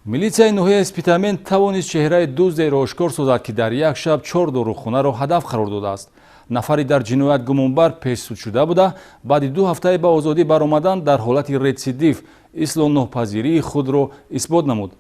Милитсияи ноҳияи Спитамен тавонист чеҳраи дуздеро ошкор созад, ки дар як шаб чор дорухонаро ҳадаф қарор додааст. Нафари дар ҷиноят гумонбар пешсуд шуда буда, баъди 2 ҳафтаи ба озодӣ баромадан дар ҳолати ретсидив ислоҳнопазирии худро исбот намуд.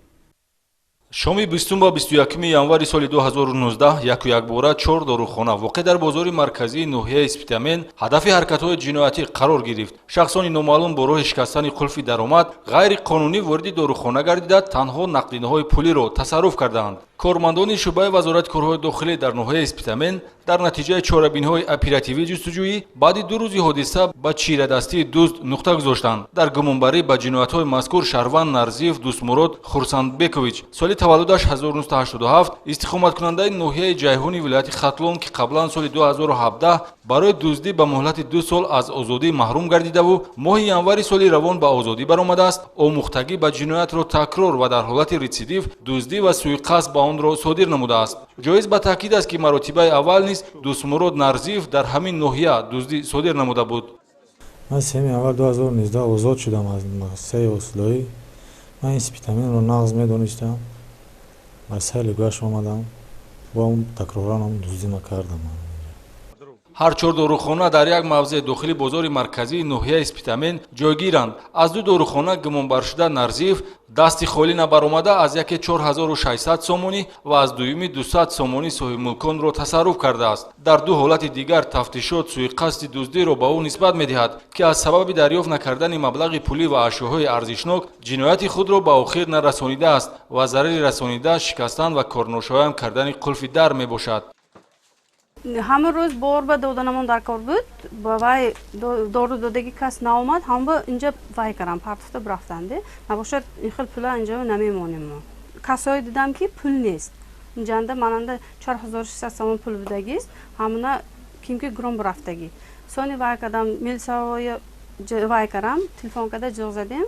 Шоми 20 ба 21 январи соли 2019 яку якбора чор дорухона, воқеъ дар бозори марказии ноҳияи Спитамен, ҳадафи ҳаракатҳои ҷиноятӣ қарор гирифт. Шахсони номаълум бо роҳи шикастани қулфи даромад ғайриқонунӣ вориди дорухона гардида, танҳо нақдинаҳои пулиро тасарруф кардаанд. Кормандони шӯъбаи Вазорати корҳои дохилӣ дар ноҳияи Спитамен дар натиҷаи чорабиниҳои оперативӣ ҷустуҷӯӣ баъди 2 рӯзи ҳодиса ба чирадастии дузд нуқта гузоштанд. Дар гумонбарӣ ба ҷиноятҳои мазкур шаҳрванд Нарзиев Дӯстмурод Хурсандбекович, соли таваллудаш 1987, истиқоматкунандаи ноҳияи Ҷайҳуни вилояти Хатлон, ки қаблан соли 2017 барои дуздӣ ба муҳлати 2 сол аз озодӣ маҳрум гардидаву моҳи январи соли равон ба озодӣ баромадааст, омӯхтагӣ ба ҷиноятро такрор ва дар ҳолати ретсидив дуздӣ ва суиқасд ба онро содир намудааст. Ҷоиз ба таъкид аст, ки маротибаи аввал низ Дӯстмурод Нарзиев дар ҳамин ноҳия дуздӣ содир намуда буд. Ман семи аввал 2019 озод шудам аз муассисаи ислоҳӣ. Ман ин Спитаменро нағз медонистам. Ба сайли гашт омадам, бо такроран ҳам дуздӣ накардам. Ҳар чор дорухона дар як мавзеъ дохили бозори марказии ноҳияи Спитамен ҷойгиранд. Аз ду дорухона гумонбаршуда Нарзиев дасти холӣ набаромада, аз яке 4600 сомонӣ ва аз дуюми 200 сомонӣ соҳибмулконро тасарруф кардааст. Дар ду ҳолати дигар тафтишот суиқасди дуздиро ба ӯ нисбат медиҳад, ки аз сабаби дарёфт накардани маблағи пулӣ ва ашёҳои арзишнок ҷинояти худро ба охир нарасонидааст ва зарари расонида шикастан ва корношоям кардани қулфи дар мебошад. Ҳамон рӯз бор ба доданамон дар кор буд, ба вай дору додагӣ кас наомад, ҳамба инҷа вай кардам, партофта бирафтанде. Набошад, ин хел пула инҷа намемонем мо. Касое дидам, ки пул нест инҷанда, мананда 4600 сомон пул будагист, ҳамуна кимки гуром бирафтагӣ. Сони вай кардам, милисаҳои вай кардам, телефон карда ҷиғ задем.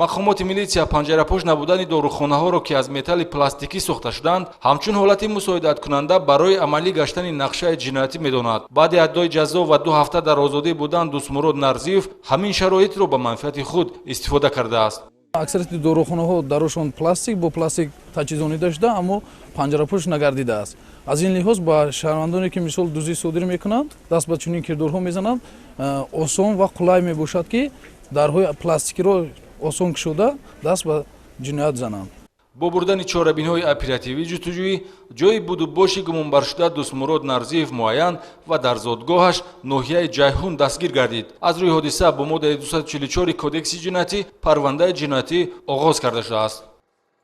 Мақомоти милитсия панҷарапӯш набудани дорухонаҳоро, ки аз металли пластикӣ сохта шудаанд, ҳамчун ҳолати мусоидаткунанда барои амалӣ гаштани нақшаи ҷиноятӣ медонад. Баъди адои ҷазо ва 2 ҳафта дар озодӣ будан Дӯстмурод Нарзиев ҳамин шароитро ба манфиати худ истифода кардааст. Аксарияти дорухонаҳо дарошон пластик бо пластик таҷҳизонида шуда, аммо панҷарапӯш нагардидааст. Аз ин лиҳоз ба шаҳрвандоне, ки мисол дуздӣ содир мекунанд, даст ба чунин кирдорҳо мезананд, осон ва қулай мебошад, ки дарҳои пластикиро осон кушода, даст ба ҷиноят зананд. Бо бурдани чорабиниҳои оперативӣ ҷустуҷӯӣ ҷойи будубоши гумонбаршуда Дӯстмурод Нарзиев муайян ва дар зодгоҳаш, ноҳияи Ҷайҳун, дастгир гардид. Аз рӯи ҳодиса бо моддаи 244 Кодекси ҷиноятӣ парвандаи ҷиноятӣ оғоз карда шудааст.